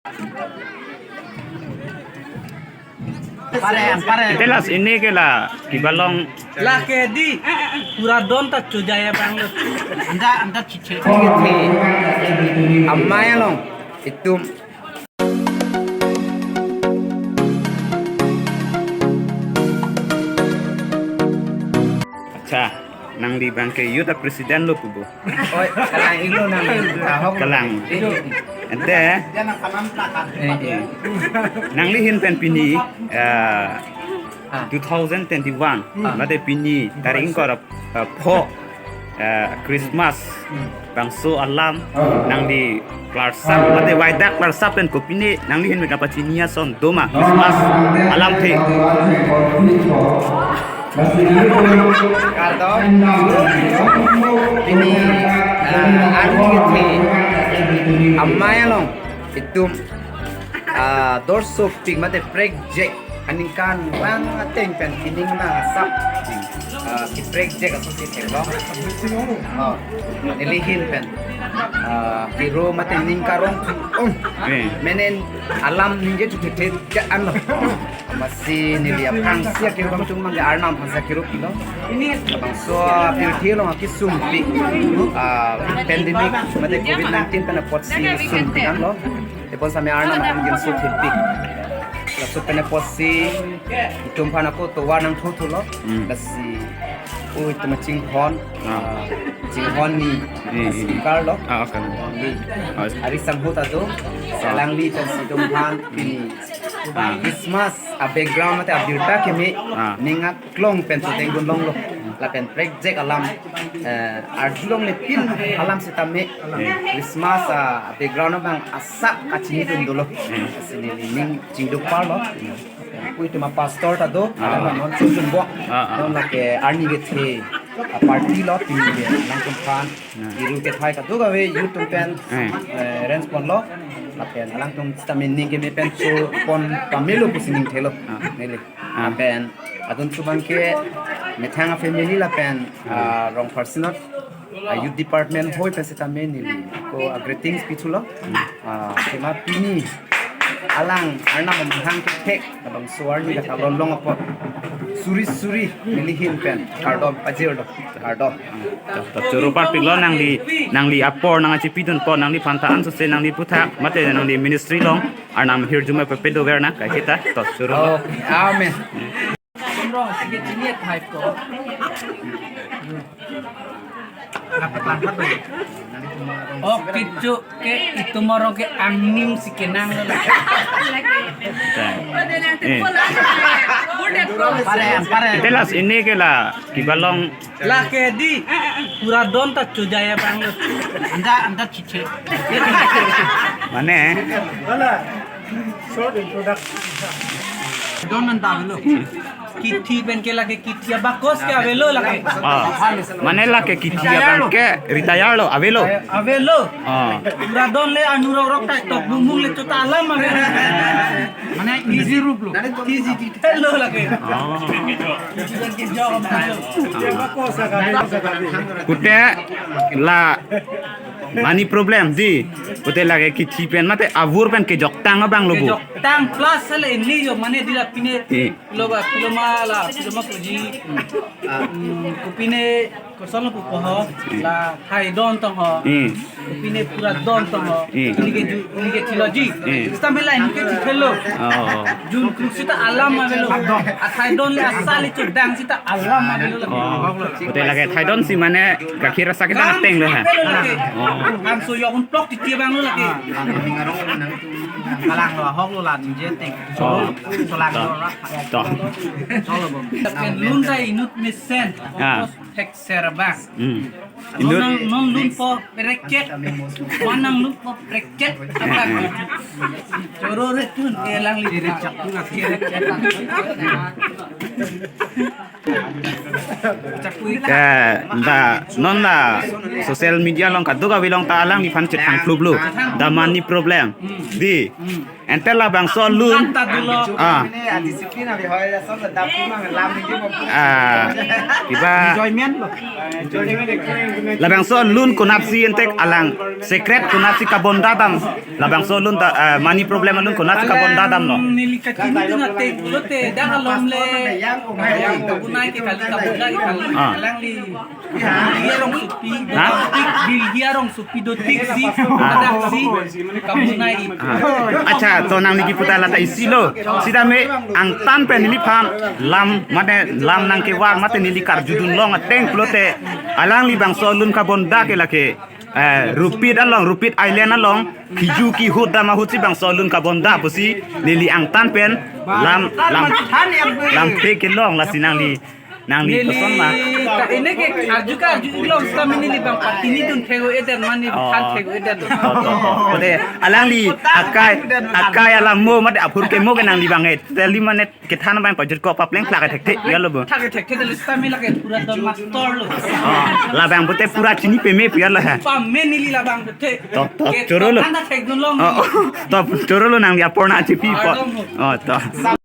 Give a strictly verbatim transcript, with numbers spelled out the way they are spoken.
Pare, pare. Ante lasi ne ke la, kiba long. Lake di, pura don ta chojai abang lo. Anta, anta chiche. Amei along, itum. Accha, nangli abang ke youth president lo pu bo. Oi, kalang ilo nang tahok. Kalang. Ilo. Ante, eh, eh. Nangli ahin pen pini, eh, Ah. two thousand twenty-one, Ah. mate pini, tarik ingkoi ra, eh, pho, eh, Christmas, Hmm. bangso alam, nangli klarsam, mate waidak klarsam pen kopine, nangli ahin pen kapachini ason doma, Christmas alamthe. Kardom. Pini, ah, arni kethe amei along itum, ah, dorsopik mate prekjak aningkanvang ateng pen kining nang asap, ah, kiprekjak aso si theklong. Oh, neli ahin pen, ah, kiro mate ning karong ong. Eh. Menen alam ningje chuthethe ke anlo. Amatsi neli aphrangsi akiro kangtung mangke Arnam aphan si akiro pilo. Labangso apirthe along akisumpik, ah, pandemic mate covid nineteen pen apotsi sumpik anlo. Tebon sami Arnam aphan gin sumpik. Laso pen apotsi itum aphan ako tovar nangthu thulo. Hmm. Lasi, oh, itum chinghon, Ah. ah, chinghon ni, Hmm, hmm. speaker lo. Ah, okay. Ni. Ah. Ari sangho ta do, Ah. alangli pensi itum aphan pini Ah. Christmas a-background mate abirta keme Ah. ning aklong pen choteng dun longlo. Lapen prekjak alam, eh, arjulongle pin alam sitame Hmm. Christmas a-background abang asap kachini dun dolo. Hmm. Lasi neli ning chingduk parlo. Pu itum apastor ta do, Ah. alam non chingdun bo. Ah, ah. Non lake arni kethe aparty lo, pini ke alangtum aphan. Ah. Iru kethai kadokave youth atum pen, Eh. eh, arrange ponlo. Lapen alangtum sitame ning keme pen chopon pamelo pusi ning thelo. Ah. Neli. Ah. Lapen adun chubang ke methang a-family lapen, ah, Rongpharsinot, ah, youth department hoi pen sitame neli ako a-greetings pithulo. Ah, kema pini alang Arnam amahang kethek labangso arni katalon long apot suri suri neli ahin pen kardom pajirlo, kardom. To, to, choro parpiklo nangli, nangli apor nangkachipidun apor nangliphan ta ansose nangli aputhak mate nangli ministry along Arnam ahirjume pepedover nang kaiketa. To, choro. Okay, amen. Oh, kecho ke itum arong ke angnim si kenang lo. Eh. Pare, pare. Ante lasi ne ke la, kiba long. Lake di, pura don ta chojai abang lo. Anta, anta chiche. Mane? Short introduction. Don anta avelo. Kithi pen ke lake kithi abakos ke avelo lake. Ah, mane lake kithi abang ke retire lo, avelo. Avelo. Ah. Pura don le anurok rok ta tok bumung le chota alam avelo. Mane easy rup lo. Easy detail lo lake. Ah. Kithi pen ke jog avelo. Kute la money problem di. Kute lake kithi pen mate avur pen kejoktang abang lo bu. Kejoktang plus sale ini jo mane di la pine Eh. Pilo ba, pilo ma la, pilo ma puji. Hmm, kopine koson lo pupo ho, la thai don tong ho. Hmm. Kopine pura don tong ho. Hmm. Nike ju, nike thilo ji. Hmm. Sita mela nike thilo. Oh. Jun kruk sita alam ma avelo. Athai don le asali chodang sita alam ma avelo. Oh. Kute lake thai don si mane gakhir asap kita ateng lo ha. Lake. Oh. Kan so yo un plok titi abang lo lake. Kalang lo, ahok lo la, ningje ateng. Oh. Cholang lo ra. To. Cholo bom. Pen lun ta inut mesen. Ah. Thek ser abang. Hmm. Non Inut. Nang, non lunpo prekjak. Wan nang lunpo prekjak. Apa? Choro re tun ke lang li. Kiri chak tu na kiri chak. Chak tu. Ya, anta non la social media along kadokave along ta alangliphan chethang flu flu. The money problem. Di. Hmm. Ante labangso lun. Anta dolo. Ah. Ini a-discipline abi hoi ason dapur mang lam ini mo. Ah. Kiba. Enjoyment lo. Enjoyment. Labangso alun konatsi entek alang secret konatsi kabonda dam. Labangso alun ta, eh, money problem alun konatsi kabonda damlo. Neli kachinidun ateng pulote dak alom le kabonai ke kali, kabonda ke kali. Ah. Alangli Bilgi Arongsopi, Ha? Dotik, Bilgi Arongsopi, Dotiksi, Ah. Kadaksi, kabonai. Ah. Accha, to nangli kipu ta lata isi lo. Sitame angtan pen neliphan lam, mate lam nangkevang, mate neli karjudun long ateng pulote alangli bangso alun kabonda ke lake, eh, Rupit along, Rupit Island along, kiju kihut dam ahutsi bangso alun kabonda pusi neli angtan pen lam, lam, lam pe kelong, lasi nangli, nangli Neli koson ma. Ka, ini ke arju ka arju ilong sitame neli bang patini dun thego eder mani Oh. Than thego eder. To, to, to. Pulote alangli akai, akai alam mo mate aphurkimo ke nangli bang eh. Teli mane kethan bang pajut ko papleng plak thekthe ya lo bo. Thak thekthe dali sitame lake pura don master lo. Oh, labang pulote pura chini peme pu ya lo ha. Pame neli labang puthe. To, to, Ke choro lo. Tanda thekdun long. Oh, oh. To, choro lo nangli aporna chipi po. Ardom lo. Oh, to.